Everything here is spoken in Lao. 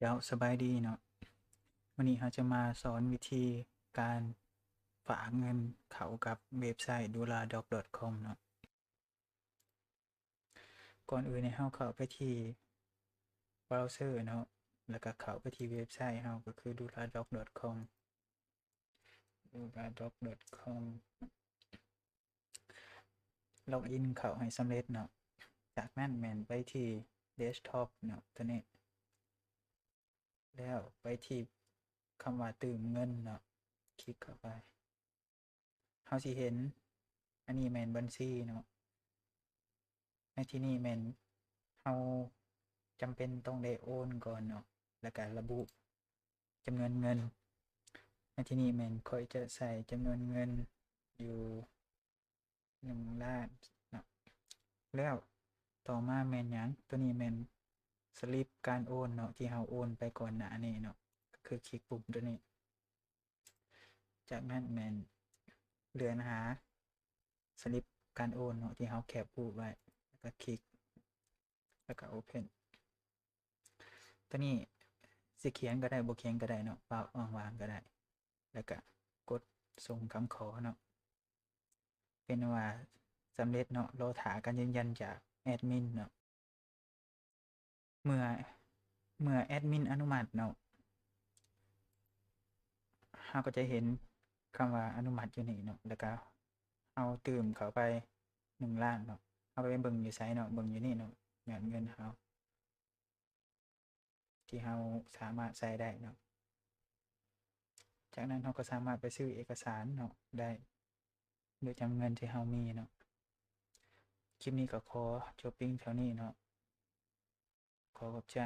ເຈົ້າ ສະບາຍດີເນາະ. ມື້ນີ້ເຮົາຈະມາສອນວິທີການຝາກເງິນເຂົ້າກັບເວັບໄຊ duladog.com ເນາະ. ກ່ອນອື່ນໃຫ້ເຮົາເຂົ້າໄປທີ່ເບຣາເຊີເນາະ ແລ້ວກໍເຂົ້າໄປທີ່ເວັບໄຊເຮົາ ກໍຄື duladog.com duladog.com ລັອກອິນເຂົ້າໃຫ້ສຳເລັດເນາະ. ຈາກນັ້ນແມ່ນໄປທີ່ເດັສທັອບເນາະ ຕົວນີ້ ແລ້ວໄປທີ່ຄຳວ່າຕື່ມເງິນເນາະ ຄລິກເຂົ້າໄປ. ເຮົາຊິເຫັນ ອັນນີ້ແມ່ນບັນຊີເນາະ. ໃນທີ່ນີ້ແມ່ນເຮົາຈຳເປັນຕ້ອງໄດ້ໂອນກ່ອນເນາະ ແລ້ວກະລະບຸຈຳນວນເງິນ. ໃນທີ່ນີ້ແມ່ນຂ້ອຍຈະໃສ່ຈຳນວນເງິນຢູ່ໜຶ່ງລ້ານເນາະ. ແລ້ວຕໍ່ມາແມ່ນຫຍັງ? ຕົວນີ້ແມ່ນສະລິບການໂອນເນາະ ທີ່ເຮົາໂອນໄປກ່ອນໜ້ານີ້ເນາະ ກໍຄືຄລິກປຸ່ມຕົວນີ້. ຈາກນັ້ນແມ່ນເລື່ອນຫາສະລິບການໂອນເນາະ ທີ່ເຮົາແຄບຮູບໄວ້ ແລ້ວກໍຄລິກ ແລ້ວກໍໂອເພັນ. ຕົວນີ້ຊິຂຽນກໍໄດ້ ບໍ່ຂຽນກໍໄດ້ເນາະ ປະຫວ່າງໆກໍໄດ້ ແລ້ວກໍກົດສົ່ງຄຳຂໍເນາະ. ເປັນວ່າສຳເລັດເນາະ ລໍຖ້າການຢືນຢັນຈາກແອດມິນເນາະ. ເມື່ອ ເມື່ອແອດມິນອະນຸມັດເນາະ ເຮົາກໍຈະເຫັນຄຳວ່າອະນຸມັດຢູ່ນີ້ເນາະ ແລ້ວກໍເຮົາຕື່ມເຂົ້າໄປໜຶ່ງລ້ານເນາະ. ເຮົາໄປເບິ່ງຢູ່ໃສເນາະ? ເບິ່ງຢູ່ນີ້ເນາະ ຍອດເງິນເຮົາ ທີ່ເຮົາສາມາດໃຊ້ໄດ້ເນາະ. ຈາກນັ້ນເຮົາກໍສາມາດໄປຊື້ເອກະສານເນາະໄດ້ ໂດຍຈຳເງິນທີ່ເຮົາມີເນາະ. ຄລິບນີ້ກໍຂໍຈົບພຽງເທົ່ານີ້ເນາະ. ຂໍຂອບໃຈ.